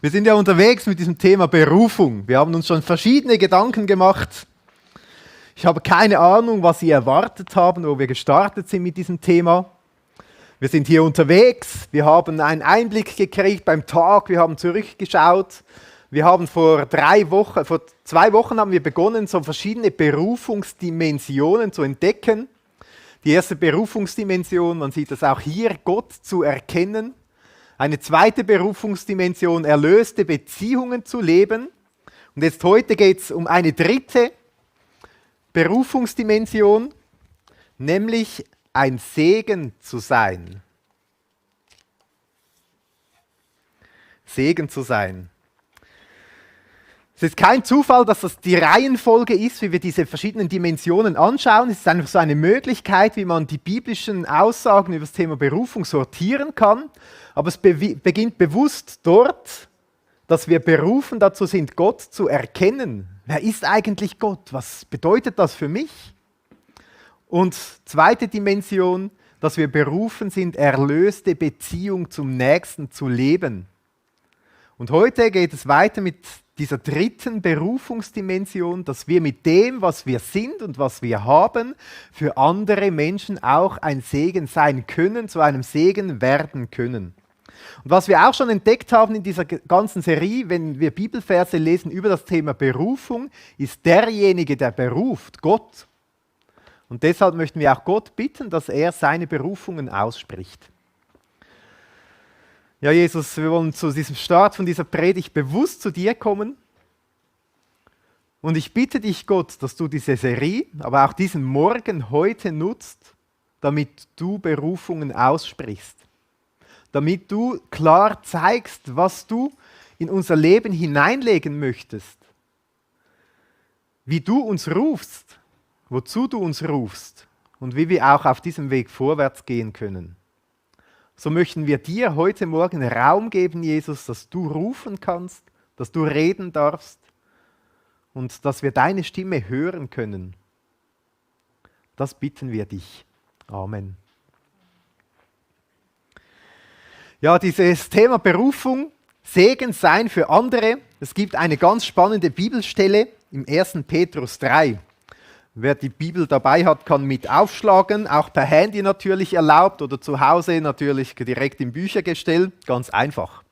Wir sind ja unterwegs mit diesem Thema Berufung. Wir haben uns schon verschiedene Gedanken gemacht. Ich habe keine Ahnung, was Sie erwartet haben, wo wir gestartet sind mit diesem Thema. Wir sind hier unterwegs, wir haben einen Einblick gekriegt beim Tag, wir haben zurückgeschaut. Wir haben vor 2 Wochen haben wir begonnen, so verschiedene Berufungsdimensionen zu entdecken. Die erste Berufungsdimension, man sieht das auch hier, Gott zu erkennen. Eine zweite Berufungsdimension, erlöste Beziehungen zu leben. Und jetzt heute geht es um eine dritte Berufungsdimension, nämlich ein Segen zu sein. Segen zu sein. Es ist kein Zufall, dass das die Reihenfolge ist, wie wir diese verschiedenen Dimensionen anschauen. Es ist einfach so eine Möglichkeit, wie man die biblischen Aussagen über das Thema Berufung sortieren kann. Aber es beginnt bewusst dort, dass wir berufen dazu sind, Gott zu erkennen. Wer ist eigentlich Gott? Was bedeutet das für mich? Und zweite Dimension, dass wir berufen sind, erlöste Beziehung zum Nächsten zu leben. Und heute geht es weiter mit dieser dritten Berufungsdimension, dass wir mit dem, was wir sind und was wir haben, für andere Menschen auch ein Segen sein können, zu einem Segen werden können. Und was wir auch schon entdeckt haben in dieser ganzen Serie, wenn wir Bibelverse lesen über das Thema Berufung, ist derjenige, der beruft, Gott. Und deshalb möchten wir auch Gott bitten, dass er seine Berufungen ausspricht. Ja, Jesus, wir wollen zu diesem Start von dieser Predigt bewusst zu dir kommen. Und ich bitte dich, Gott, dass du diese Serie, aber auch diesen Morgen heute nutzt, damit du Berufungen aussprichst. Damit du klar zeigst, was du in unser Leben hineinlegen möchtest. Wie du uns rufst, wozu du uns rufst und wie wir auch auf diesem Weg vorwärts gehen können. So möchten wir dir heute Morgen Raum geben, Jesus, dass du rufen kannst, dass du reden darfst und dass wir deine Stimme hören können. Das bitten wir dich. Amen. Ja, dieses Thema Berufung, Segen sein für andere. Es gibt eine ganz spannende Bibelstelle im 1. Petrus 3. Wer die Bibel dabei hat, kann mit aufschlagen, auch per Handy natürlich erlaubt oder zu Hause natürlich direkt im Büchergestell, ganz einfach.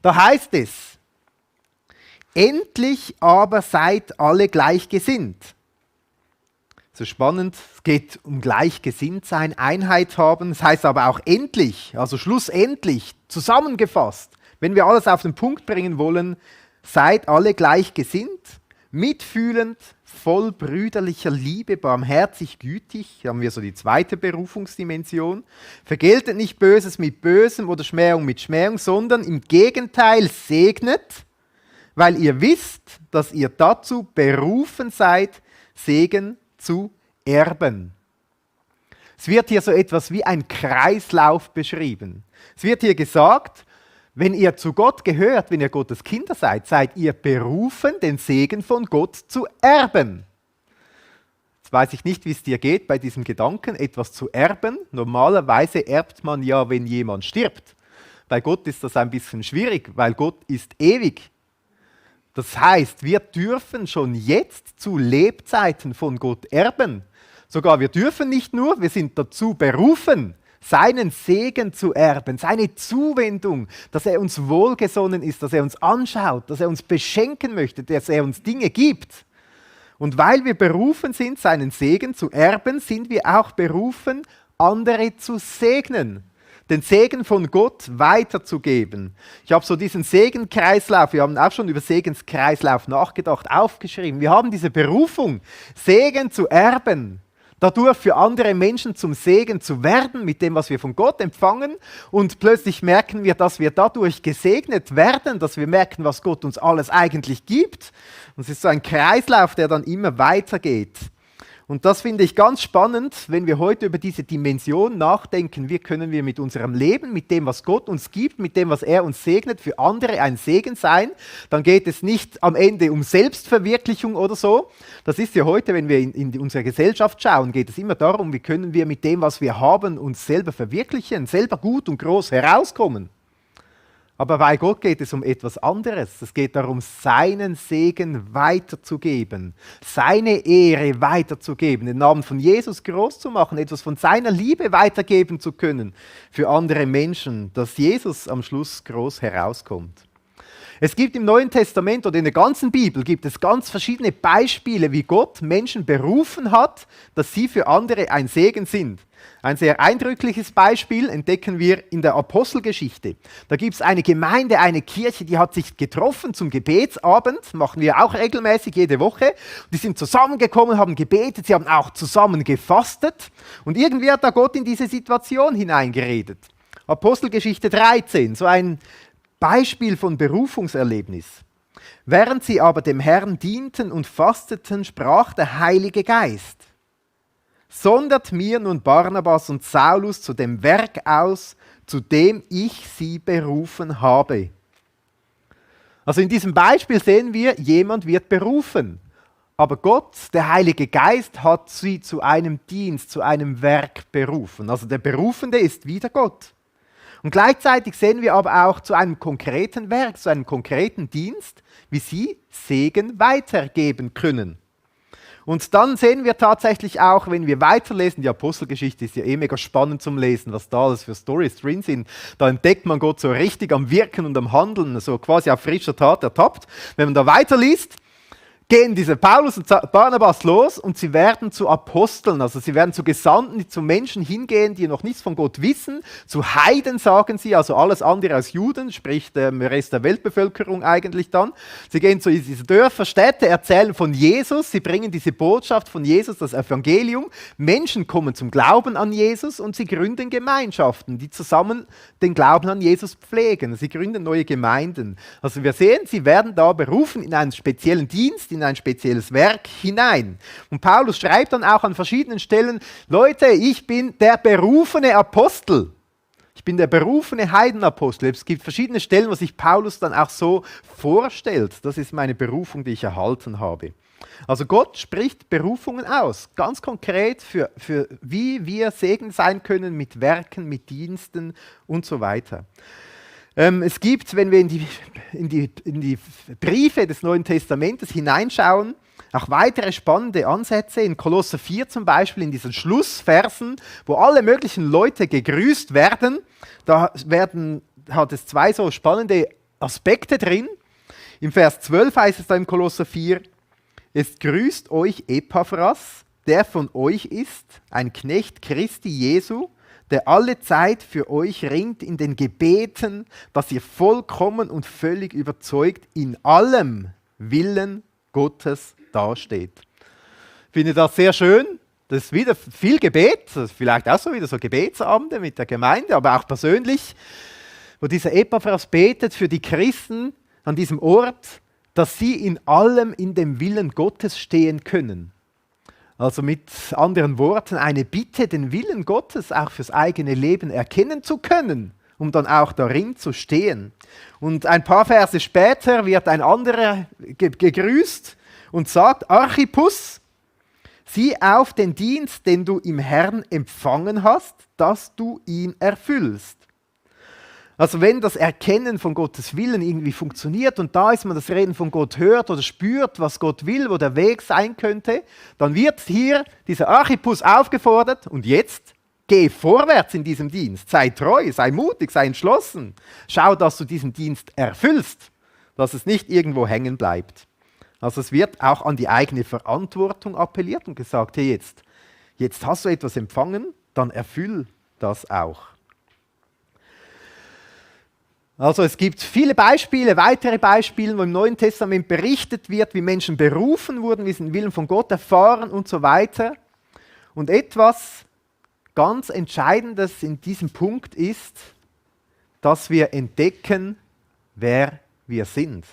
Da heißt es, endlich aber seid alle gleichgesinnt. So spannend, es geht um Gleichgesinntsein, Einheit haben, das heißt aber auch endlich, also schlussendlich, zusammengefasst, wenn wir alles auf den Punkt bringen wollen, seid alle gleichgesinnt, mitfühlend, voll brüderlicher Liebe, barmherzig, gütig, hier haben wir so die zweite Berufungsdimension. Vergeltet nicht Böses mit Bösem oder Schmähung mit Schmähung, sondern im Gegenteil segnet, weil ihr wisst, dass ihr dazu berufen seid, Segen zu erben. Es wird hier so etwas wie ein Kreislauf beschrieben. Es wird hier gesagt, wenn ihr zu Gott gehört, wenn ihr Gottes Kinder seid, seid ihr berufen, den Segen von Gott zu erben. Jetzt weiß ich nicht, wie es dir geht bei diesem Gedanken, etwas zu erben. Normalerweise erbt man ja, wenn jemand stirbt. Bei Gott ist das ein bisschen schwierig, weil Gott ist ewig. Das heißt, wir dürfen schon jetzt zu Lebzeiten von Gott erben. Sogar wir dürfen nicht nur, wir sind dazu berufen, seinen Segen zu erben, seine Zuwendung, dass er uns wohlgesonnen ist, dass er uns anschaut, dass er uns beschenken möchte, dass er uns Dinge gibt. Und weil wir berufen sind, seinen Segen zu erben, sind wir auch berufen, andere zu segnen, den Segen von Gott weiterzugeben. Ich habe so diesen Segenkreislauf, wir haben auch schon über Segenskreislauf nachgedacht, aufgeschrieben. Wir haben diese Berufung, Segen zu erben, dadurch für andere Menschen zum Segen zu werden mit dem, was wir von Gott empfangen. Und plötzlich merken wir, dass wir dadurch gesegnet werden, dass wir merken, was Gott uns alles eigentlich gibt. Und es ist so ein Kreislauf, der dann immer weitergeht. Und das finde ich ganz spannend, wenn wir heute über diese Dimension nachdenken. Wie können wir mit unserem Leben, mit dem, was Gott uns gibt, mit dem, was er uns segnet, für andere ein Segen sein? Dann geht es nicht am Ende um Selbstverwirklichung oder so. Das ist ja heute, wenn wir in unsere Gesellschaft schauen, geht es immer darum, wie können wir mit dem, was wir haben, uns selber verwirklichen, selber gut und groß herauskommen. Aber bei Gott geht es um etwas anderes. Es geht darum, seinen Segen weiterzugeben, seine Ehre weiterzugeben, den Namen von Jesus groß zu machen, etwas von seiner Liebe weitergeben zu können für andere Menschen, dass Jesus am Schluss groß herauskommt. Es gibt im Neuen Testament oder in der ganzen Bibel gibt es ganz verschiedene Beispiele, wie Gott Menschen berufen hat, dass sie für andere ein Segen sind. Ein sehr eindrückliches Beispiel entdecken wir in der Apostelgeschichte. Da gibt es eine Gemeinde, eine Kirche, die hat sich getroffen zum Gebetsabend, machen wir auch regelmäßig jede Woche. Die sind zusammengekommen, haben gebetet, sie haben auch zusammen gefastet und irgendwie hat da Gott in diese Situation hineingeredet. Apostelgeschichte 13, so ein Beispiel von Berufungserlebnis. Während sie aber dem Herrn dienten und fasteten, sprach der Heilige Geist: Sondert mir nun Barnabas und Saulus zu dem Werk aus, zu dem ich sie berufen habe. Also in diesem Beispiel sehen wir, jemand wird berufen. Aber Gott, der Heilige Geist, hat sie zu einem Dienst, zu einem Werk berufen. Also der Berufene ist wieder Gott. Und gleichzeitig sehen wir aber auch zu einem konkreten Werk, zu einem konkreten Dienst, wie sie Segen weitergeben können. Und dann sehen wir tatsächlich auch, wenn wir weiterlesen, die Apostelgeschichte ist ja mega spannend zum Lesen, was da alles für Storys drin sind. Da entdeckt man Gott so richtig am Wirken und am Handeln, so quasi auf frischer Tat ertappt. Wenn man da weiterliest, gehen diese Paulus und Barnabas los und sie werden zu Aposteln, also sie werden zu Gesandten, die zu Menschen hingehen, die noch nichts von Gott wissen, zu Heiden sagen sie, also alles andere als Juden, sprich der Rest der Weltbevölkerung eigentlich dann. Sie gehen zu diesen Dörfer, Städte, erzählen von Jesus, sie bringen diese Botschaft von Jesus, das Evangelium. Menschen kommen zum Glauben an Jesus und sie gründen Gemeinschaften, die zusammen den Glauben an Jesus pflegen. Sie gründen neue Gemeinden. Also wir sehen, sie werden da berufen in einen speziellen Dienst, in ein spezielles Werk hinein. Und Paulus schreibt dann auch an verschiedenen Stellen: Leute, ich bin der berufene Apostel. Ich bin der berufene Heidenapostel. Es gibt verschiedene Stellen, wo sich Paulus dann auch so vorstellt. Das ist meine Berufung, die ich erhalten habe. Also Gott spricht Berufungen aus, ganz konkret für wie wir Segen sein können mit Werken, mit Diensten und so weiter. Es gibt, wenn wir in die Briefe des Neuen Testamentes hineinschauen, auch weitere spannende Ansätze. In Kolosser 4 zum Beispiel, in diesen Schlussversen, wo alle möglichen Leute gegrüßt werden, hat es zwei so spannende Aspekte drin. Im Vers 12 heißt es da im Kolosser 4, es grüßt euch Epaphras, der von euch ist, ein Knecht Christi Jesu, der alle Zeit für euch ringt in den Gebeten, dass ihr vollkommen und völlig überzeugt in allem Willen Gottes dasteht. Ich finde das sehr schön. Das ist wieder viel Gebet, vielleicht auch so wieder so Gebetsabende mit der Gemeinde, aber auch persönlich, wo dieser Epaphras betet für die Christen an diesem Ort, dass sie in allem in dem Willen Gottes stehen können. Also mit anderen Worten eine Bitte, den Willen Gottes auch fürs eigene Leben erkennen zu können, um dann auch darin zu stehen. Und ein paar Verse später wird ein anderer gegrüßt und sagt: Archippus, sieh auf den Dienst, den du im Herrn empfangen hast, dass du ihn erfüllst. Also wenn das Erkennen von Gottes Willen irgendwie funktioniert und da ist, man das Reden von Gott hört oder spürt, was Gott will, wo der Weg sein könnte, dann wird hier dieser Archippus aufgefordert: und jetzt geh vorwärts in diesem Dienst, sei treu, sei mutig, sei entschlossen. Schau, dass du diesen Dienst erfüllst, dass es nicht irgendwo hängen bleibt. Also es wird auch an die eigene Verantwortung appelliert und gesagt: hey, jetzt hast du etwas empfangen, dann erfüll das auch. Also es gibt viele Beispiele, weitere Beispiele, wo im Neuen Testament berichtet wird, wie Menschen berufen wurden, wie sie den Willen von Gott erfahren und so weiter. Und etwas ganz Entscheidendes in diesem Punkt ist, dass wir entdecken, wer wir sind.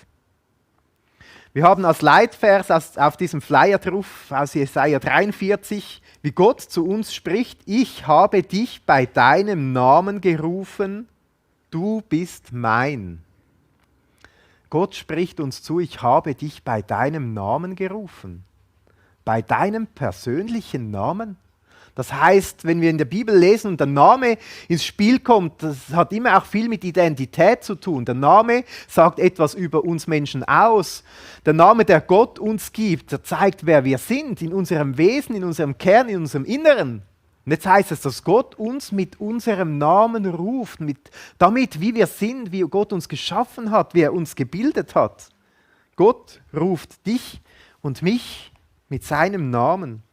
Wir haben als Leitvers auf diesem Flyer drauf, aus Jesaja 43, wie Gott zu uns spricht: Ich habe dich bei deinem Namen gerufen, du bist mein. Gott spricht uns zu: Ich habe dich bei deinem Namen gerufen. Bei deinem persönlichen Namen. Das heißt, wenn wir in der Bibel lesen und der Name ins Spiel kommt, das hat immer auch viel mit Identität zu tun. Der Name sagt etwas über uns Menschen aus. Der Name, der Gott uns gibt, der zeigt, wer wir sind, in unserem Wesen, in unserem Kern, in unserem Inneren. Und jetzt heißt es, dass Gott uns mit unserem Namen ruft, damit, wie wir sind, wie Gott uns geschaffen hat, wie er uns gebildet hat. Gott ruft dich und mich mit seinem Namen.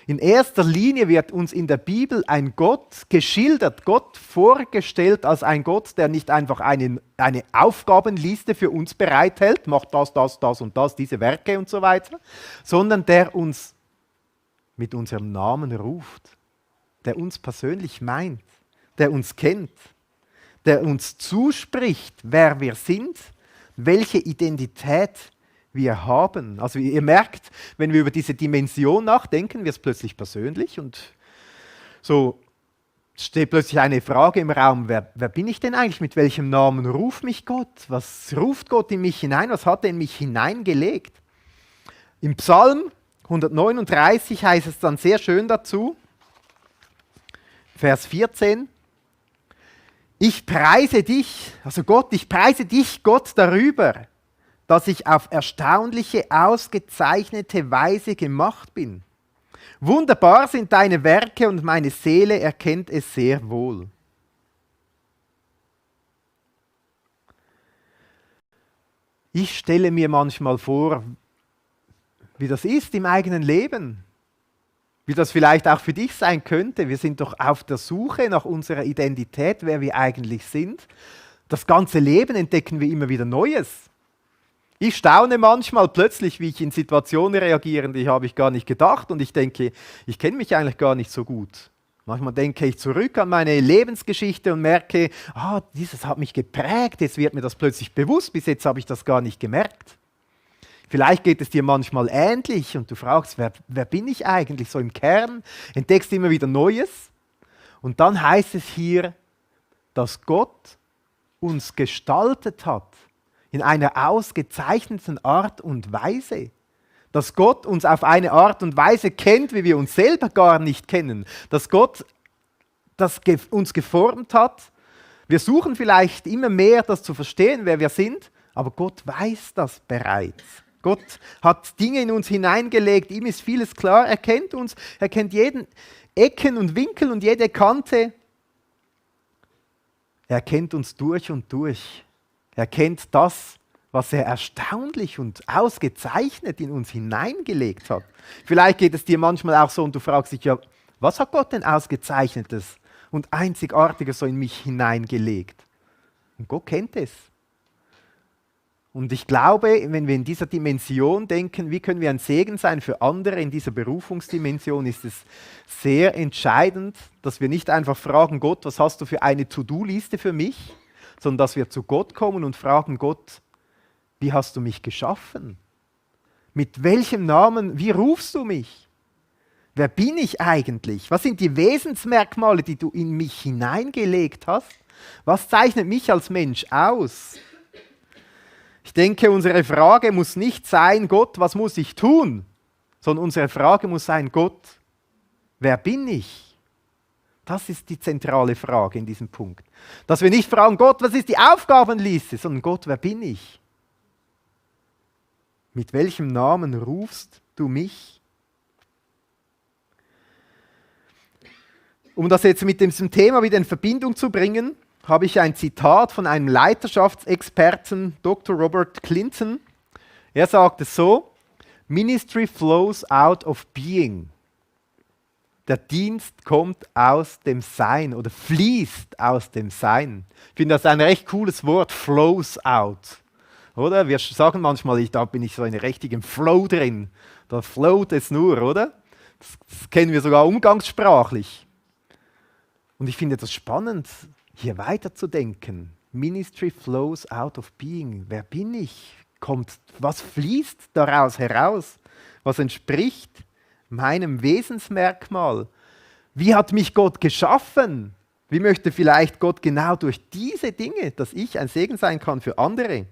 In erster Linie wird uns in der Bibel ein Gott geschildert, Gott vorgestellt als ein Gott, der nicht einfach eine Aufgabenliste für uns bereithält, macht das, das, das und das, diese Werke und so weiter, sondern der uns mit unserem Namen ruft, der uns persönlich meint, der uns kennt, der uns zuspricht, wer wir sind, welche Identität wir haben. Also ihr merkt, wenn wir über diese Dimension nachdenken, wird es plötzlich persönlich und so steht plötzlich eine Frage im Raum, wer bin ich denn eigentlich, mit welchem Namen ruft mich Gott? Was ruft Gott in mich hinein, was hat er in mich hineingelegt? Im Psalm 139 heißt es dann sehr schön dazu, Vers 14, ich preise dich, also Gott, ich preise dich, Gott, darüber, dass ich auf erstaunliche, ausgezeichnete Weise gemacht bin. Wunderbar sind deine Werke und meine Seele erkennt es sehr wohl. Ich stelle mir manchmal vor, wie das ist im eigenen Leben, wie das vielleicht auch für dich sein könnte. Wir sind doch auf der Suche nach unserer Identität, wer wir eigentlich sind. Das ganze Leben entdecken wir immer wieder Neues. Ich staune manchmal plötzlich, wie ich in Situationen reagiere, die habe ich gar nicht gedacht und ich denke, ich kenne mich eigentlich gar nicht so gut. Manchmal denke ich zurück an meine Lebensgeschichte und merke, dieses hat mich geprägt, jetzt wird mir das plötzlich bewusst, bis jetzt habe ich das gar nicht gemerkt. Vielleicht geht es dir manchmal ähnlich und du fragst, wer bin ich eigentlich so im Kern, entdeckst immer wieder Neues und dann heißt es hier, dass Gott uns gestaltet hat. In einer ausgezeichneten Art und Weise. Dass Gott uns auf eine Art und Weise kennt, wie wir uns selber gar nicht kennen. Dass Gott uns geformt hat. Wir suchen vielleicht immer mehr, das zu verstehen, wer wir sind, aber Gott weiß das bereits. Gott hat Dinge in uns hineingelegt, ihm ist vieles klar, er kennt uns, er kennt jeden Ecken und Winkel und jede Kante. Er kennt uns durch und durch. Er kennt das, was er erstaunlich und ausgezeichnet in uns hineingelegt hat. Vielleicht geht es dir manchmal auch so und du fragst dich, ja, was hat Gott denn Ausgezeichnetes und Einzigartiges so in mich hineingelegt? Und Gott kennt es. Und ich glaube, wenn wir in dieser Dimension denken, wie können wir ein Segen sein für andere in dieser Berufungsdimension, ist es sehr entscheidend, dass wir nicht einfach fragen, Gott, was hast du für eine To-Do-Liste für mich? Sondern dass wir zu Gott kommen und fragen, Gott, wie hast du mich geschaffen? Mit welchem Namen, wie rufst du mich? Wer bin ich eigentlich? Was sind die Wesensmerkmale, die du in mich hineingelegt hast? Was zeichnet mich als Mensch aus? Ich denke, unsere Frage muss nicht sein, Gott, was muss ich tun? Sondern unsere Frage muss sein, Gott, wer bin ich? Das ist die zentrale Frage in diesem Punkt. Dass wir nicht fragen, Gott, was ist die Aufgabenliste, sondern Gott, wer bin ich? Mit welchem Namen rufst du mich? Um das jetzt mit diesem Thema wieder in Verbindung zu bringen, habe ich ein Zitat von einem Leiterschaftsexperten, Dr. Robert Clinton. Er sagt es so, Ministry flows out of being. Der Dienst kommt aus dem Sein oder fließt aus dem Sein. Ich finde das ein recht cooles Wort, flows out. Oder? Wir sagen manchmal, da bin ich so in richtigem Flow drin. Da float es nur, oder? Das kennen wir sogar umgangssprachlich. Und ich finde das spannend, hier weiterzudenken. Ministry flows out of being. Wer bin ich? Was fließt daraus heraus? Was entspricht meinem Wesensmerkmal? Wie hat mich Gott geschaffen? Wie möchte vielleicht Gott genau durch diese Dinge, dass ich ein Segen sein kann für andere?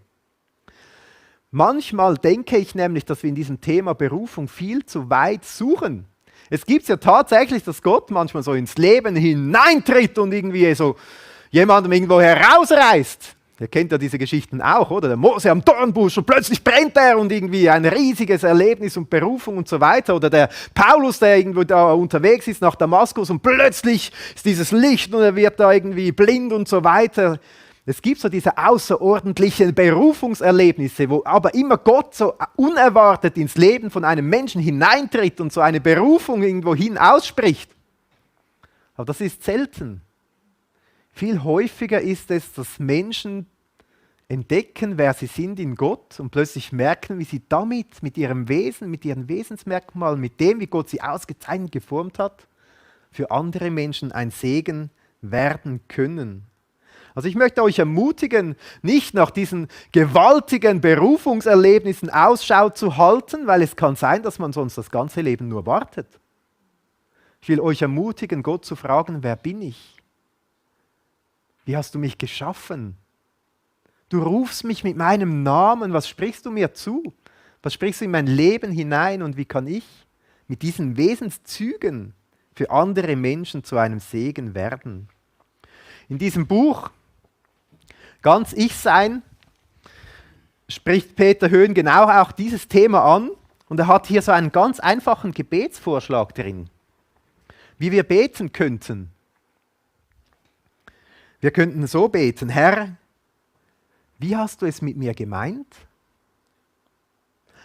Manchmal denke ich nämlich, dass wir in diesem Thema Berufung viel zu weit suchen. Es gibt ja tatsächlich, dass Gott manchmal so ins Leben hineintritt und irgendwie so jemandem irgendwo herausreißt. Ihr kennt ja diese Geschichten auch, oder? Der Mose am Dornbusch und plötzlich brennt er und irgendwie ein riesiges Erlebnis und Berufung und so weiter. Oder der Paulus, der irgendwo da unterwegs ist nach Damaskus und plötzlich ist dieses Licht und er wird da irgendwie blind und so weiter. Es gibt so diese außerordentlichen Berufungserlebnisse, wo aber immer Gott so unerwartet ins Leben von einem Menschen hineintritt und so eine Berufung irgendwo hin ausspricht. Aber das ist selten. Viel häufiger ist es, dass Menschen entdecken, wer sie sind in Gott und plötzlich merken, wie sie damit, mit ihrem Wesen, mit ihren Wesensmerkmalen, mit dem, wie Gott sie ausgezeichnet geformt hat, für andere Menschen ein Segen werden können. Also ich möchte euch ermutigen, nicht nach diesen gewaltigen Berufungserlebnissen Ausschau zu halten, weil es kann sein, dass man sonst das ganze Leben nur wartet. Ich will euch ermutigen, Gott zu fragen, wer bin ich? Wie hast du mich geschaffen? Du rufst mich mit meinem Namen, was sprichst du mir zu? Was sprichst du in mein Leben hinein und wie kann ich mit diesen Wesenszügen für andere Menschen zu einem Segen werden? In diesem Buch Ganz Ich Sein spricht Peter Höhn genau auch dieses Thema an und er hat hier so einen ganz einfachen Gebetsvorschlag drin, wie wir beten könnten. Wir könnten so beten: Herr, wie hast du es mit mir gemeint?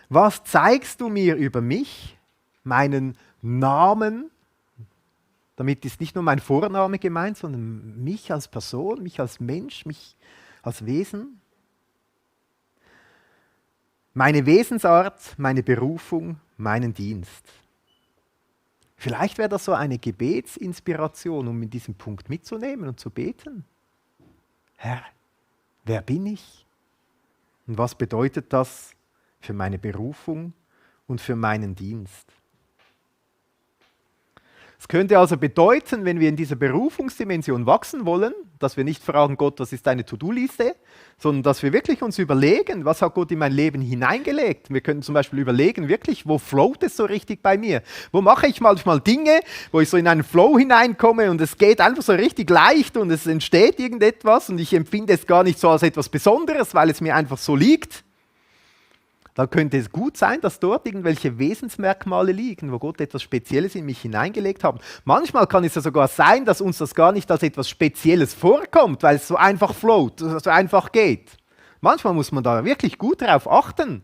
Was zeigst du mir über mich, meinen Namen? Damit ist nicht nur mein Vorname gemeint, sondern mich als Person, mich als Mensch, mich als Wesen. Meine Wesensart, meine Berufung, meinen Dienst. Vielleicht wäre das so eine Gebetsinspiration, um in diesem Punkt mitzunehmen und zu beten. Herr, wer bin ich? Und was bedeutet das für meine Berufung und für meinen Dienst? Es könnte also bedeuten, wenn wir in dieser Berufungsdimension wachsen wollen, dass wir nicht fragen, Gott, was ist deine To-Do-Liste, sondern dass wir wirklich uns überlegen, was hat Gott in mein Leben hineingelegt. Wir können zum Beispiel überlegen, wirklich, wo float es so richtig bei mir? Wo mache ich manchmal Dinge, wo ich so in einen Flow hineinkomme und es geht einfach so richtig leicht und es entsteht irgendetwas und ich empfinde es gar nicht so als etwas Besonderes, weil es mir einfach so liegt. Dann könnte es gut sein, dass dort irgendwelche Wesensmerkmale liegen, wo Gott etwas Spezielles in mich hineingelegt hat. Manchmal kann es ja sogar sein, dass uns das gar nicht als etwas Spezielles vorkommt, weil es so einfach float, so einfach geht. Manchmal muss man da wirklich gut drauf achten.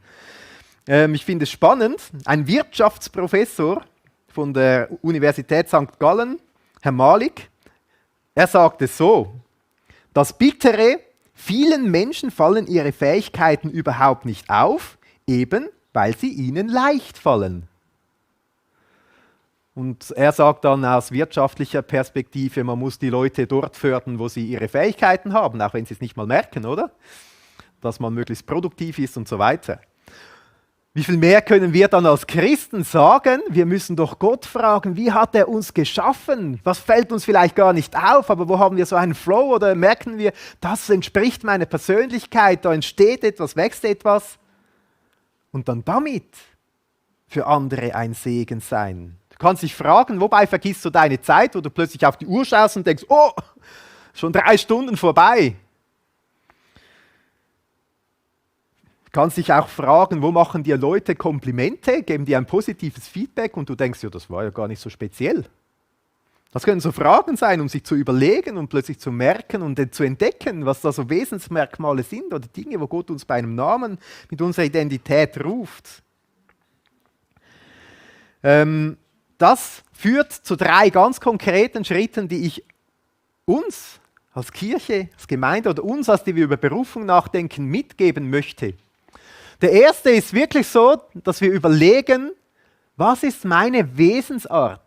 Ich finde es spannend, ein Wirtschaftsprofessor von der Universität St. Gallen, Herr Malik, er sagt es so: Das Bittere, vielen Menschen fallen ihre Fähigkeiten überhaupt nicht auf, eben weil sie ihnen leicht fallen. Und er sagt dann aus wirtschaftlicher Perspektive, man muss die Leute dort fördern, wo sie ihre Fähigkeiten haben, auch wenn sie es nicht mal merken, oder? Dass man möglichst produktiv ist und so weiter. Wie viel mehr können wir dann als Christen sagen? Wir müssen doch Gott fragen, wie hat er uns geschaffen? Was fällt uns vielleicht gar nicht auf, aber wo haben wir so einen Flow? Oder merken wir, das entspricht meiner Persönlichkeit, da entsteht etwas, wächst etwas. Und dann damit für andere ein Segen sein. Du kannst dich fragen, wobei vergisst du deine Zeit, wo du plötzlich auf die Uhr schaust und denkst, oh, schon 3 Stunden vorbei. Du kannst dich auch fragen, wo machen dir Leute Komplimente, geben dir ein positives Feedback und du denkst, ja, das war ja gar nicht so speziell. Das können so Fragen sein, um sich zu überlegen und plötzlich zu merken und zu entdecken, was da so Wesensmerkmale sind oder Dinge, wo Gott uns bei einem Namen mit unserer Identität ruft. Das führt zu 3 ganz konkreten Schritten, die ich uns als Kirche, als Gemeinde oder uns, als die wir über Berufung nachdenken, mitgeben möchte. Der erste ist wirklich so, dass wir überlegen, was ist meine Wesensart?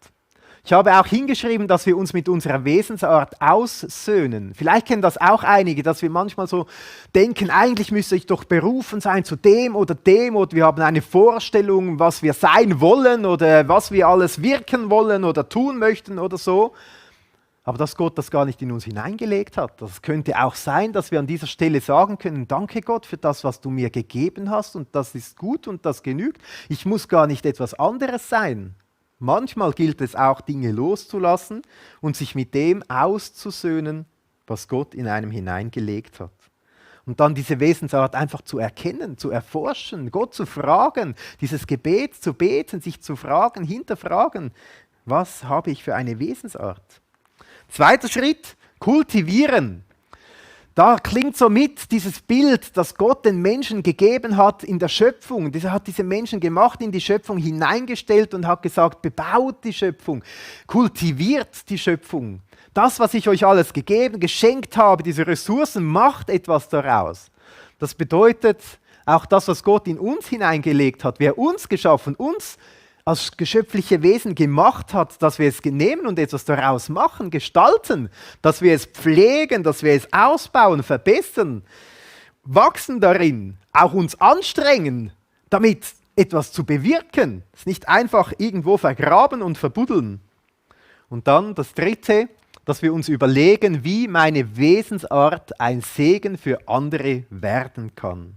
Ich habe auch hingeschrieben, dass wir uns mit unserer Wesensart aussöhnen. Vielleicht kennen das auch einige, dass wir manchmal so denken, eigentlich müsste ich doch berufen sein zu dem oder wir haben eine Vorstellung, was wir sein wollen oder was wir alles wirken wollen oder tun möchten oder so. Aber dass Gott das gar nicht in uns hineingelegt hat. Das könnte auch sein, dass wir an dieser Stelle sagen können, danke Gott für das, was du mir gegeben hast und das ist gut und das genügt. Ich muss gar nicht etwas anderes sein. Manchmal gilt es auch, Dinge loszulassen und sich mit dem auszusöhnen, was Gott in einem hineingelegt hat. Und dann diese Wesensart einfach zu erkennen, zu erforschen, Gott zu fragen, dieses Gebet zu beten, sich zu fragen, hinterfragen, was habe ich für eine Wesensart? Zweiter Schritt, kultivieren. Da klingt so mit dieses Bild, das Gott den Menschen gegeben hat in der Schöpfung. Er hat diese Menschen gemacht, in die Schöpfung hineingestellt und hat gesagt, bebaut die Schöpfung, kultiviert die Schöpfung. Das, was ich euch alles gegeben, geschenkt habe, diese Ressourcen, macht etwas daraus. Das bedeutet, auch das, was Gott in uns hineingelegt hat, wer uns geschaffen, uns als geschöpfliche Wesen gemacht hat, dass wir es nehmen und etwas daraus machen, gestalten, dass wir es pflegen, dass wir es ausbauen, verbessern, wachsen darin, auch uns anstrengen, damit etwas zu bewirken. Es ist nicht einfach irgendwo vergraben und verbuddeln. Und dann das Dritte, dass wir uns überlegen, wie meine Wesensart ein Segen für andere werden kann.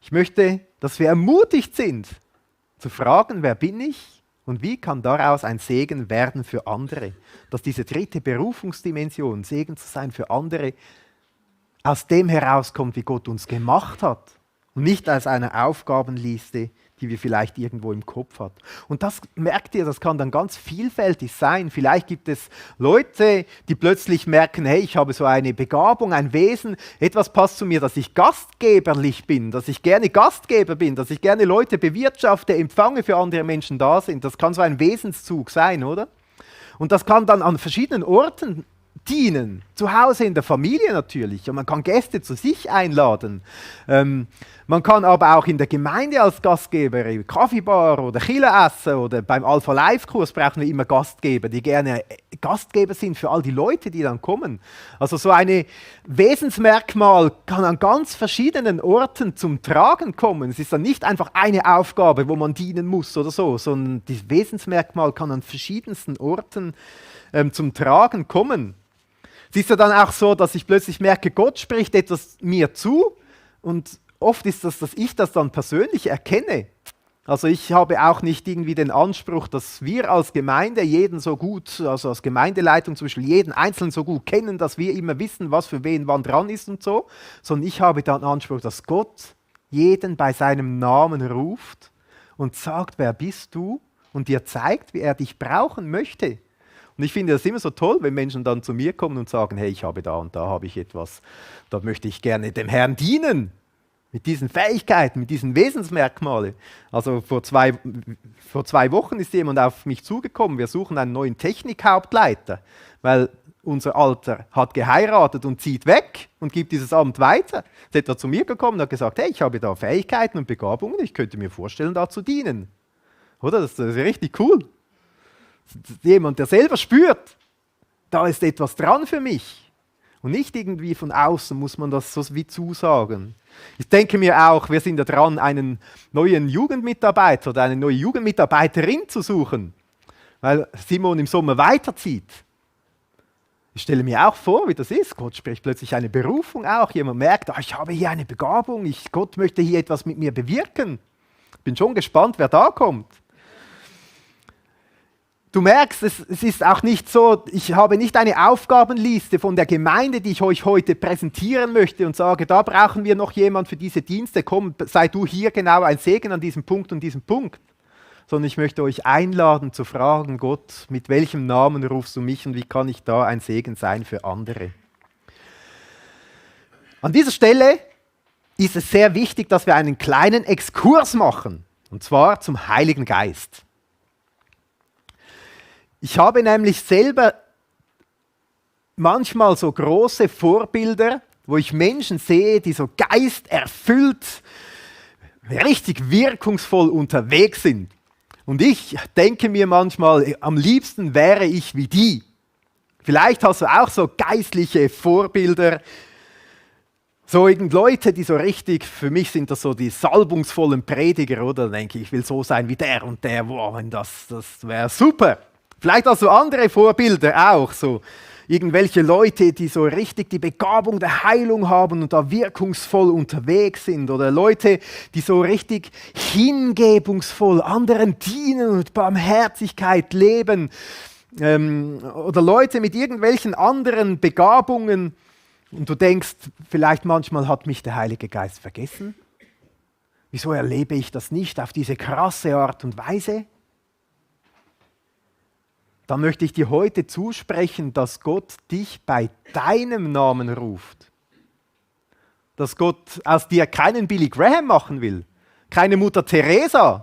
Ich möchte, dass wir ermutigt sind, zu fragen, wer bin ich und wie kann daraus ein Segen werden für andere. Dass diese dritte Berufungsdimension, Segen zu sein für andere, aus dem herauskommt, wie Gott uns gemacht hat und nicht aus einer Aufgabenliste, die wir vielleicht irgendwo im Kopf hat. Und das merkt ihr, das kann dann ganz vielfältig sein. Vielleicht gibt es Leute, die plötzlich merken, hey, ich habe so eine Begabung, ein Wesen, etwas passt zu mir, dass ich gastgeberlich bin, dass ich gerne Gastgeber bin, dass ich gerne Leute bewirtschafte, empfange, für andere Menschen da sind. Das kann so ein Wesenszug sein, oder? Und das kann dann an verschiedenen Orten dienen. Zu Hause in der Familie natürlich. Und man kann Gäste zu sich einladen. Man kann aber auch in der Gemeinde als Gastgeber, Kaffeebar oder Chile essen oder beim Alpha-Life-Kurs brauchen wir immer Gastgeber, die gerne Gastgeber sind für all die Leute, die dann kommen. Also so ein Wesensmerkmal kann an ganz verschiedenen Orten zum Tragen kommen. Es ist dann nicht einfach eine Aufgabe, wo man dienen muss oder so, sondern das Wesensmerkmal kann an verschiedensten Orten zum Tragen kommen. Es ist ja dann auch so, dass ich plötzlich merke, Gott spricht etwas mir zu und oft ist das, dass ich das dann persönlich erkenne. Also ich habe auch nicht irgendwie den Anspruch, dass wir als Gemeinde jeden so gut, also als Gemeindeleitung zum Beispiel jeden Einzelnen so gut kennen, dass wir immer wissen, was für wen wann dran ist und so, sondern ich habe dann Anspruch, dass Gott jeden bei seinem Namen ruft und sagt, wer bist du? Und dir zeigt, wie er dich brauchen möchte. Und ich finde das immer so toll, wenn Menschen dann zu mir kommen und sagen, hey, ich habe da und da habe ich etwas, da möchte ich gerne dem Herrn dienen. Mit diesen Fähigkeiten, mit diesen Wesensmerkmalen. Also vor zwei Wochen ist jemand auf mich zugekommen, wir suchen einen neuen Technikhauptleiter, weil unser Alter hat geheiratet und zieht weg und gibt dieses Amt weiter. Jetzt ist er zu mir gekommen und hat gesagt, hey, ich habe da Fähigkeiten und Begabungen, ich könnte mir vorstellen, da zu dienen. Oder? Das ist richtig cool. Jemand, der selber spürt, da ist etwas dran für mich. Und nicht irgendwie von außen muss man das so wie zusagen. Ich denke mir auch, wir sind ja dran, einen neuen Jugendmitarbeiter oder eine neue Jugendmitarbeiterin zu suchen, weil Simon im Sommer weiterzieht. Ich stelle mir auch vor, wie das ist. Gott spricht plötzlich eine Berufung auch. Jemand merkt, ich habe hier eine Begabung, Gott möchte hier etwas mit mir bewirken. Ich bin schon gespannt, wer da kommt. Du merkst, es ist auch nicht so, ich habe nicht eine Aufgabenliste von der Gemeinde, die ich euch heute präsentieren möchte und sage, da brauchen wir noch jemand für diese Dienste, komm, sei du hier genau ein Segen an diesem Punkt und diesem Punkt. Sondern ich möchte euch einladen zu fragen, Gott, mit welchem Namen rufst du mich und wie kann ich da ein Segen sein für andere? An dieser Stelle ist es sehr wichtig, dass wir einen kleinen Exkurs machen, und zwar zum Heiligen Geist. Ich habe nämlich selber manchmal so große Vorbilder, wo ich Menschen sehe, die so geisterfüllt, richtig wirkungsvoll unterwegs sind. Und ich denke mir manchmal, am liebsten wäre ich wie die. Vielleicht hast du auch so geistliche Vorbilder, so irgend Leute, die so richtig, für mich sind das so die salbungsvollen Prediger, oder? Da denke ich, ich will so sein wie der und der, wow, das wäre super. Vielleicht hast du andere Vorbilder auch, so irgendwelche Leute, die so richtig die Begabung der Heilung haben und da wirkungsvoll unterwegs sind, oder Leute, die so richtig hingebungsvoll anderen dienen und Barmherzigkeit leben, oder Leute mit irgendwelchen anderen Begabungen, und du denkst, vielleicht manchmal hat mich der Heilige Geist vergessen. Wieso erlebe ich das nicht auf diese krasse Art und Weise? Dann möchte ich dir heute zusprechen, dass Gott dich bei deinem Namen ruft. Dass Gott aus dir keinen Billy Graham machen will, keine Mutter Teresa,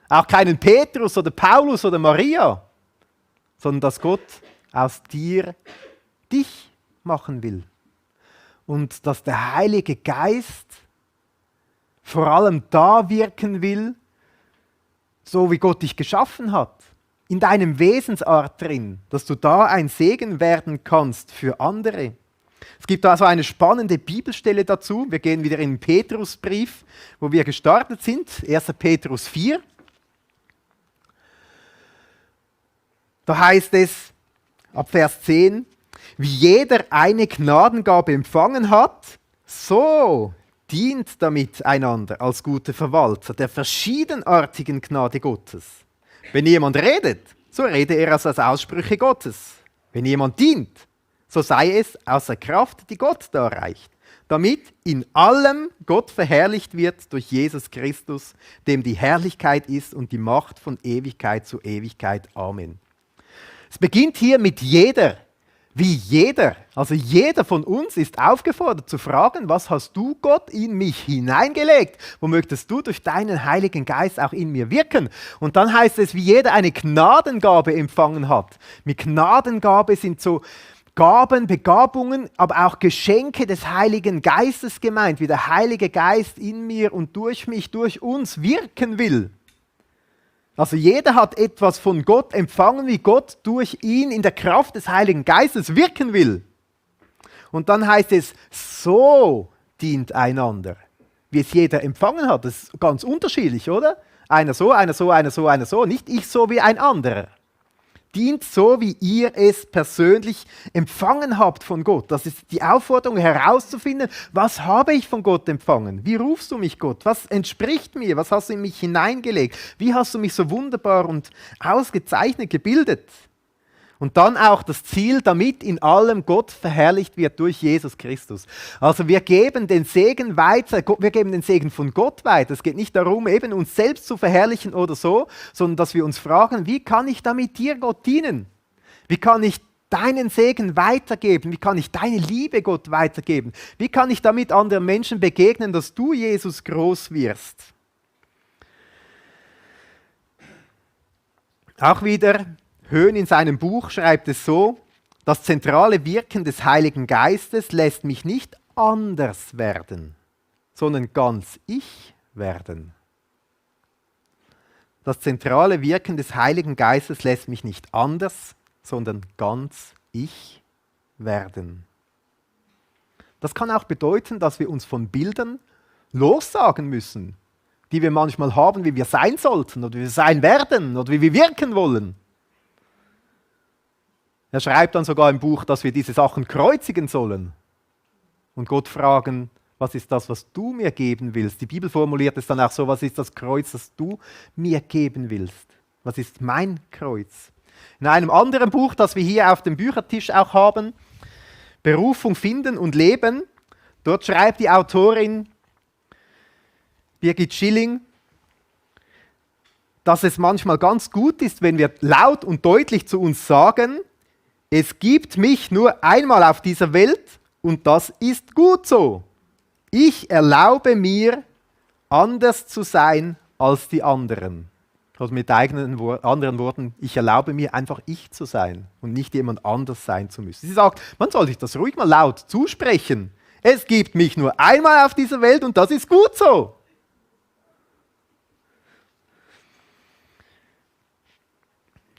auch keinen Petrus oder Paulus oder Maria, sondern dass Gott aus dir dich machen will. Und dass der Heilige Geist vor allem da wirken will, so wie Gott dich geschaffen hat, in deinem Wesensart drin, dass du da ein Segen werden kannst für andere. Es gibt also eine spannende Bibelstelle dazu. Wir gehen wieder in den Petrusbrief, wo wir gestartet sind, 1. Petrus 4. Da heißt es, ab Vers 10, wie jeder eine Gnadengabe empfangen hat, so dient damit einander als gute Verwalter der verschiedenartigen Gnade Gottes. Wenn jemand redet, so rede er aus Aussprüche Gottes. Wenn jemand dient, so sei es aus der Kraft, die Gott da reicht, damit in allem Gott verherrlicht wird durch Jesus Christus, dem die Herrlichkeit ist und die Macht von Ewigkeit zu Ewigkeit. Amen. Es beginnt hier mit jeder. Wie jeder, also jeder von uns ist aufgefordert zu fragen, was hast du, Gott, in mich hineingelegt? Wo möchtest du durch deinen Heiligen Geist auch in mir wirken? Und dann heißt es, wie jeder eine Gnadengabe empfangen hat. Mit Gnadengabe sind so Gaben, Begabungen, aber auch Geschenke des Heiligen Geistes gemeint, wie der Heilige Geist in mir und durch mich, durch uns wirken will. Also jeder hat etwas von Gott empfangen, wie Gott durch ihn in der Kraft des Heiligen Geistes wirken will. Und dann heißt es, so dient einander, wie es jeder empfangen hat. Das ist ganz unterschiedlich, oder? Einer so, einer so, einer so, einer so. Nicht ich so wie ein anderer. Dient so, wie ihr es persönlich empfangen habt von Gott. Das ist die Aufforderung herauszufinden, was habe ich von Gott empfangen? Wie rufst du mich, Gott? Was entspricht mir? Was hast du in mich hineingelegt? Wie hast du mich so wunderbar und ausgezeichnet gebildet? Und dann auch das Ziel, damit in allem Gott verherrlicht wird durch Jesus Christus. Also wir geben den Segen weiter, wir geben den Segen von Gott weiter. Es geht nicht darum, eben uns selbst zu verherrlichen oder so, sondern dass wir uns fragen, wie kann ich damit dir, Gott, dienen? Wie kann ich deinen Segen weitergeben? Wie kann ich deine Liebe, Gott, weitergeben? Wie kann ich damit anderen Menschen begegnen, dass du, Jesus, groß wirst? Auch wieder Höhn in seinem Buch schreibt es so, das zentrale Wirken des Heiligen Geistes lässt mich nicht anders werden, sondern ganz ich werden. Das zentrale Wirken des Heiligen Geistes lässt mich nicht anders, sondern ganz ich werden. Das kann auch bedeuten, dass wir uns von Bildern lossagen müssen, die wir manchmal haben, wie wir sein sollten oder wie wir sein werden oder wie wir wirken wollen. Er schreibt dann sogar im Buch, dass wir diese Sachen kreuzigen sollen und Gott fragen, was ist das, was du mir geben willst? Die Bibel formuliert es dann auch so, was ist das Kreuz, das du mir geben willst? Was ist mein Kreuz? In einem anderen Buch, das wir hier auf dem Büchertisch auch haben, Berufung finden und leben, dort schreibt die Autorin Birgit Schilling, dass es manchmal ganz gut ist, wenn wir laut und deutlich zu uns sagen, es gibt mich nur einmal auf dieser Welt und das ist gut so. Ich erlaube mir, anders zu sein als die anderen. Also mit anderen Worten, ich erlaube mir einfach ich zu sein und nicht jemand anders sein zu müssen. Sie sagt, man soll sich das ruhig mal laut zusprechen. Es gibt mich nur einmal auf dieser Welt und das ist gut so.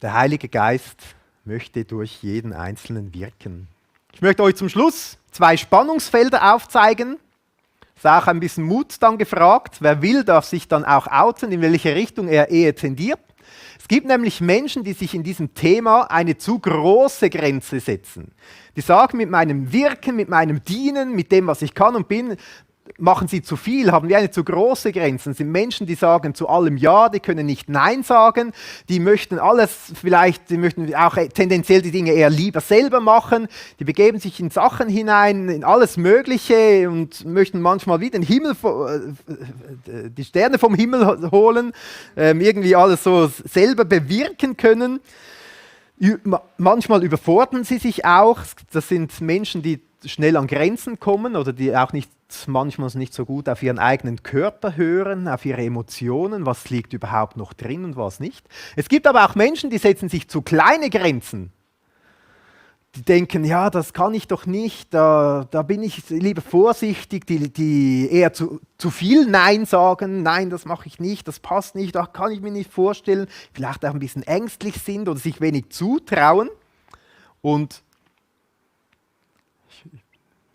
Der Heilige Geist möchte durch jeden Einzelnen wirken. Ich möchte euch zum Schluss 2 Spannungsfelder aufzeigen. Ist auch ein bisschen Mut dann gefragt. Wer will, darf sich dann auch outen, in welche Richtung er eher tendiert. Es gibt nämlich Menschen, die sich in diesem Thema eine zu große Grenze setzen. Die sagen, mit meinem Wirken, mit meinem Dienen, mit dem, was ich kann und bin, machen sie zu viel, haben wir eine zu große Grenze. Es sind Menschen, die sagen zu allem Ja, die können nicht Nein sagen, die möchten alles vielleicht, die möchten auch tendenziell die Dinge eher lieber selber machen, die begeben sich in Sachen hinein, in alles Mögliche und möchten manchmal wie den Himmel, die Sterne vom Himmel holen, irgendwie alles so selber bewirken können. Manchmal überfordern sie sich auch, das sind Menschen, die schnell an Grenzen kommen oder die auch manchmal nicht so gut auf ihren eigenen Körper hören, auf ihre Emotionen, was liegt überhaupt noch drin und was nicht. Es gibt aber auch Menschen, die setzen sich zu kleine Grenzen. Die denken, ja, das kann ich doch nicht, da bin ich lieber vorsichtig, die eher zu viel Nein sagen, nein, das mache ich nicht, das passt nicht, das kann ich mir nicht vorstellen, vielleicht auch ein bisschen ängstlich sind oder sich wenig zutrauen. Und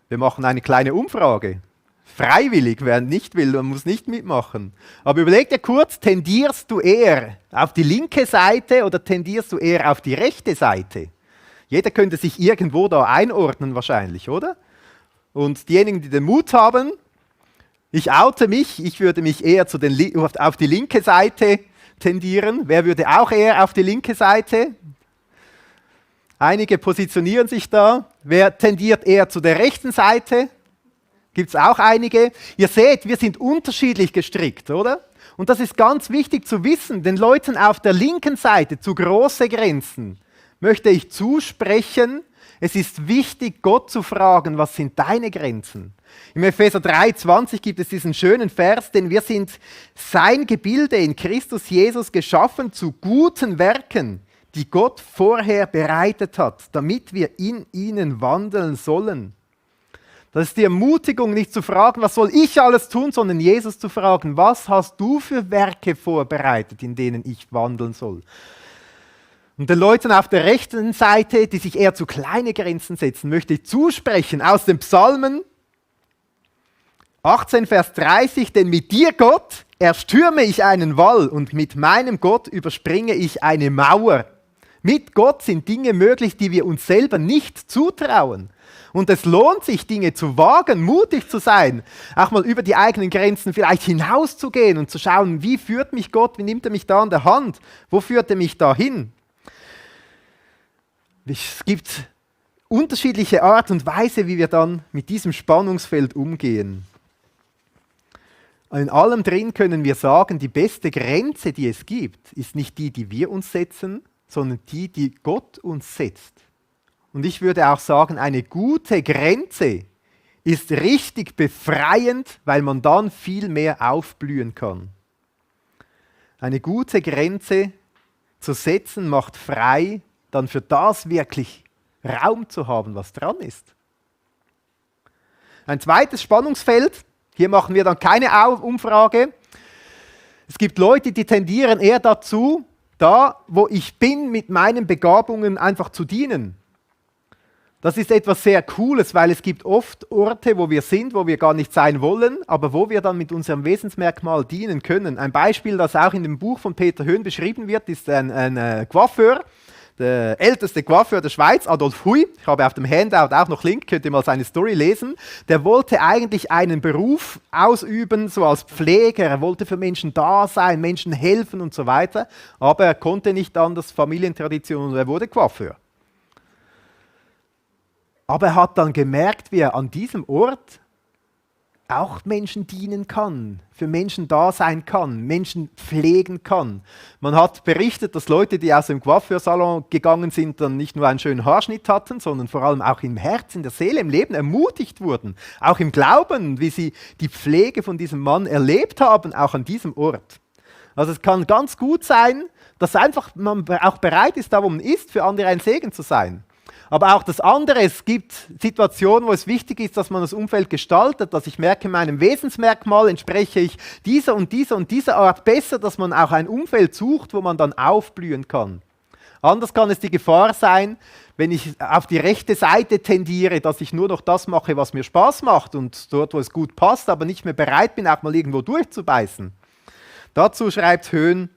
wir machen eine kleine Umfrage. Freiwillig, wer nicht will, man muss nicht mitmachen. Aber überleg dir kurz, tendierst du eher auf die linke Seite oder tendierst du eher auf die rechte Seite? Jeder könnte sich irgendwo da einordnen wahrscheinlich, oder? Und diejenigen, die den Mut haben, ich oute mich, ich würde mich eher auf die linke Seite tendieren. Wer würde auch eher auf die linke Seite? Einige positionieren sich da. Wer tendiert eher zu der rechten Seite? Gibt es auch einige. Ihr seht, wir sind unterschiedlich gestrickt, oder? Und das ist ganz wichtig zu wissen. Den Leuten auf der linken Seite zu große Grenzen möchte ich zusprechen. Es ist wichtig, Gott zu fragen, was sind deine Grenzen? Im Epheser 3,20 gibt es diesen schönen Vers, denn wir sind sein Gebilde in Christus Jesus geschaffen zu guten Werken, die Gott vorher bereitet hat, damit wir in ihnen wandeln sollen. Das ist die Ermutigung, nicht zu fragen, was soll ich alles tun, sondern Jesus zu fragen, was hast du für Werke vorbereitet, in denen ich wandeln soll. Und den Leuten auf der rechten Seite, die sich eher zu kleine Grenzen setzen, möchte ich zusprechen aus den Psalmen 18, Vers 30, denn mit dir, Gott, erstürme ich einen Wall und mit meinem Gott überspringe ich eine Mauer. Mit Gott sind Dinge möglich, die wir uns selber nicht zutrauen. Und es lohnt sich, Dinge zu wagen, mutig zu sein, auch mal über die eigenen Grenzen vielleicht hinauszugehen und zu schauen, wie führt mich Gott, wie nimmt er mich da an der Hand, wo führt er mich da hin? Es gibt unterschiedliche Art und Weise, wie wir dann mit diesem Spannungsfeld umgehen. In allem drin können wir sagen, die beste Grenze, die es gibt, ist nicht die, die wir uns setzen, sondern die, die Gott uns setzt. Und ich würde auch sagen, eine gute Grenze ist richtig befreiend, weil man dann viel mehr aufblühen kann. Eine gute Grenze zu setzen macht frei, dann für das wirklich Raum zu haben, was dran ist. Ein zweites Spannungsfeld, hier machen wir dann keine Umfrage. Es gibt Leute, die tendieren eher dazu, da, wo ich bin, mit meinen Begabungen einfach zu dienen. Das ist etwas sehr Cooles, weil es gibt oft Orte, wo wir sind, wo wir gar nicht sein wollen, aber wo wir dann mit unserem Wesensmerkmal dienen können. Ein Beispiel, das auch in dem Buch von Peter Höhn beschrieben wird, ist ein Coiffeur, der älteste Coiffeur der Schweiz, Adolf Hui. Ich habe auf dem Handout auch noch Link, könnt ihr mal seine Story lesen. Der wollte eigentlich einen Beruf ausüben, so als Pfleger. Er wollte für Menschen da sein, Menschen helfen und so weiter. Aber er konnte nicht anders, Familientradition, und er wurde Coiffeur. Aber er hat dann gemerkt, wie er an diesem Ort auch Menschen dienen kann, für Menschen da sein kann, Menschen pflegen kann. Man hat berichtet, dass Leute, die aus dem Coiffeursalon gegangen sind, dann nicht nur einen schönen Haarschnitt hatten, sondern vor allem auch im Herz, in der Seele, im Leben ermutigt wurden. Auch im Glauben, wie sie die Pflege von diesem Mann erlebt haben, auch an diesem Ort. Also es kann ganz gut sein, dass einfach man auch bereit ist, da wo man ist, für andere ein Segen zu sein. Aber auch das andere, es gibt Situationen, wo es wichtig ist, dass man das Umfeld gestaltet, dass ich merke, meinem Wesensmerkmal entspreche ich dieser und dieser und dieser Art besser, dass man auch ein Umfeld sucht, wo man dann aufblühen kann. Anders kann es die Gefahr sein, wenn ich auf die rechte Seite tendiere, dass ich nur noch das mache, was mir Spaß macht und dort, wo es gut passt, aber nicht mehr bereit bin, auch mal irgendwo durchzubeißen. Dazu schreibt Höhn: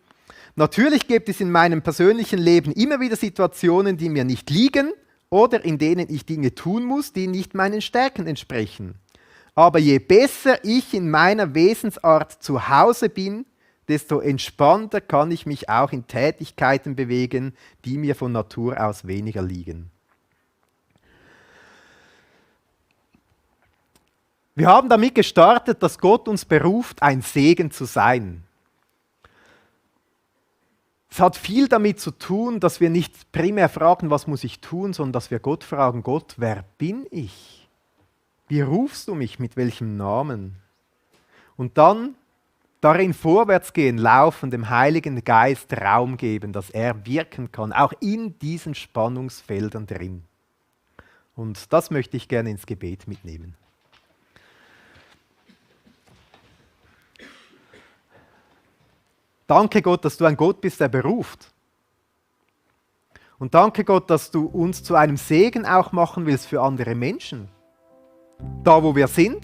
Natürlich gibt es in meinem persönlichen Leben immer wieder Situationen, die mir nicht liegen oder in denen ich Dinge tun muss, die nicht meinen Stärken entsprechen. Aber je besser ich in meiner Wesensart zu Hause bin, desto entspannter kann ich mich auch in Tätigkeiten bewegen, die mir von Natur aus weniger liegen. Wir haben damit gestartet, dass Gott uns beruft, ein Segen zu sein. Es hat viel damit zu tun, dass wir nicht primär fragen, was muss ich tun, sondern dass wir Gott fragen, Gott, wer bin ich? Wie rufst du mich, mit welchem Namen? Und dann darin vorwärts gehen, laufen, dem Heiligen Geist Raum geben, dass er wirken kann, auch in diesen Spannungsfeldern drin. Und das möchte ich gerne ins Gebet mitnehmen. Danke Gott, dass du ein Gott bist, der beruft. Und danke Gott, dass du uns zu einem Segen auch machen willst für andere Menschen. Da, wo wir sind,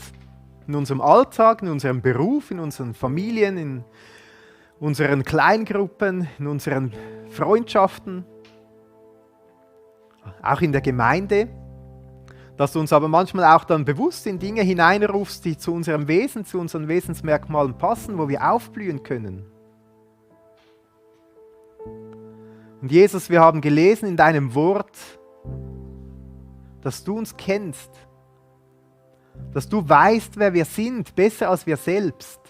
in unserem Alltag, in unserem Beruf, in unseren Familien, in unseren Kleingruppen, in unseren Freundschaften, auch in der Gemeinde, dass du uns aber manchmal auch dann bewusst in Dinge hineinrufst, die zu unserem Wesen, zu unseren Wesensmerkmalen passen, wo wir aufblühen können. Und Jesus, wir haben gelesen in deinem Wort, dass du uns kennst, dass du weißt, wer wir sind, besser als wir selbst.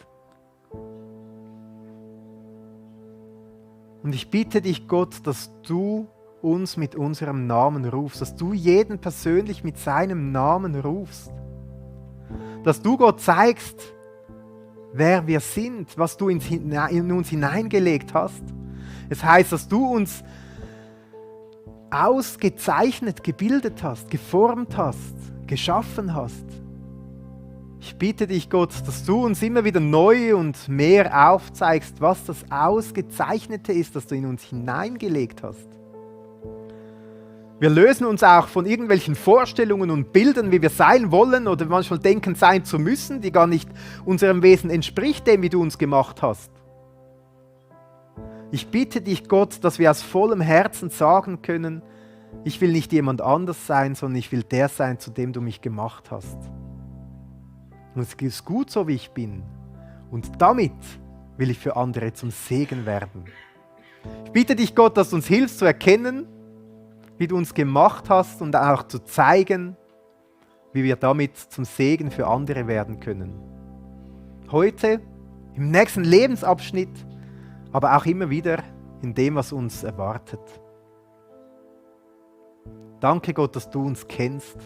Und ich bitte dich, Gott, dass du uns mit unserem Namen rufst, dass du jeden persönlich mit seinem Namen rufst, dass du Gott zeigst, wer wir sind, was du in uns hineingelegt hast. Es heißt, dass du uns ausgezeichnet gebildet hast, geformt hast, geschaffen hast. Ich bitte dich, Gott, dass du uns immer wieder neu und mehr aufzeigst, was das Ausgezeichnete ist, das du in uns hineingelegt hast. Wir lösen uns auch von irgendwelchen Vorstellungen und Bildern, wie wir sein wollen oder manchmal denken, sein zu müssen, die gar nicht unserem Wesen entspricht, dem, wie du uns gemacht hast. Ich bitte dich, Gott, dass wir aus vollem Herzen sagen können, ich will nicht jemand anders sein, sondern ich will der sein, zu dem du mich gemacht hast. Und es ist gut so, wie ich bin. Und damit will ich für andere zum Segen werden. Ich bitte dich, Gott, dass du uns hilfst zu erkennen, wie du uns gemacht hast und auch zu zeigen, wie wir damit zum Segen für andere werden können. Heute, im nächsten Lebensabschnitt, aber auch immer wieder in dem, was uns erwartet. Danke Gott, dass du uns kennst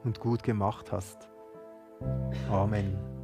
und gut gemacht hast. Amen.